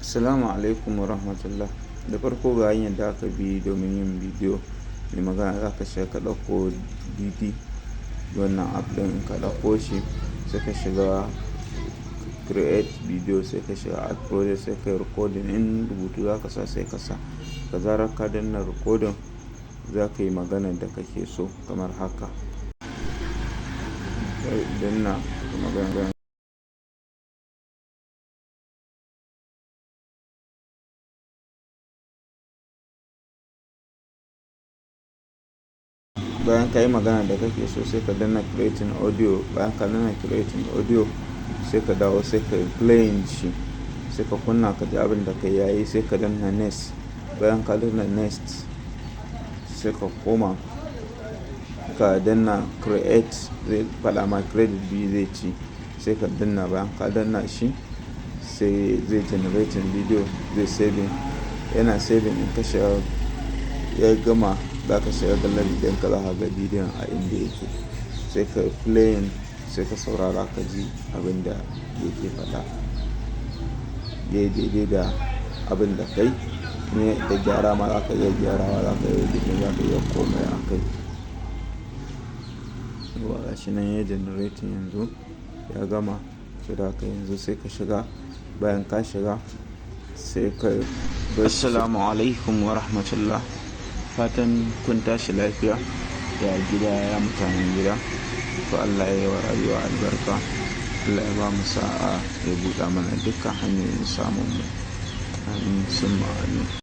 Assalamu alaikum wa rahmatullah. Da farko ga hanyar da aka bi domin yin bidiyo mai magana. Za ka shiga ka ɗauko DD, wannan app ɗin. In ka ɗauko shi, sai ka shiga create video, sai ka shiga add project, sai ka yi recording. In rubutu za ka sa, sai ka sa. Da zarar ka danna recording, za ka yi maganar da kake so kamar haka. Danna magana. Bayan ka yi magana da kake so, sai ka danna creating audio. Bayan ka danna creating audio, sai ka dawo, sai ka yi playing shi, sai ka kunna ka ji abin da ka yayi, sai ka danna next. Bayan ka danna next, sai ka koma ka danna create. Zai faɗa ma credit biyu zai ci, sai ka danna. Bayan ka danna shi, sai zai generating video, zai saving. Yana saving, in ka shiga ya gama, za ka shiga gallery ɗinka, za ka ga bidiyon a inda yake. Sai ka playing, sai ka saurara ka ji abin da yake faɗa, yayi daidai da abin da kai ne, da gyara ma za ka iya gyarawa, za ka iya editing, za ka iya komai a kai. Yauwa, gashi nan ya generating, yanzu ya gama. Saboda haka yanzu sai ka shiga. Bayan ka shiga, sai ka Assalamu alaikum wa rahmatullah. Fatan kun tashi lafiya, ya gida, ya mutanen gida? To, Allah ya yi wa rayuwa albarka. Allah ya ba mu sa'a, ya buɗa mana dukkan hanyoyin samun mu. Amin summa amin.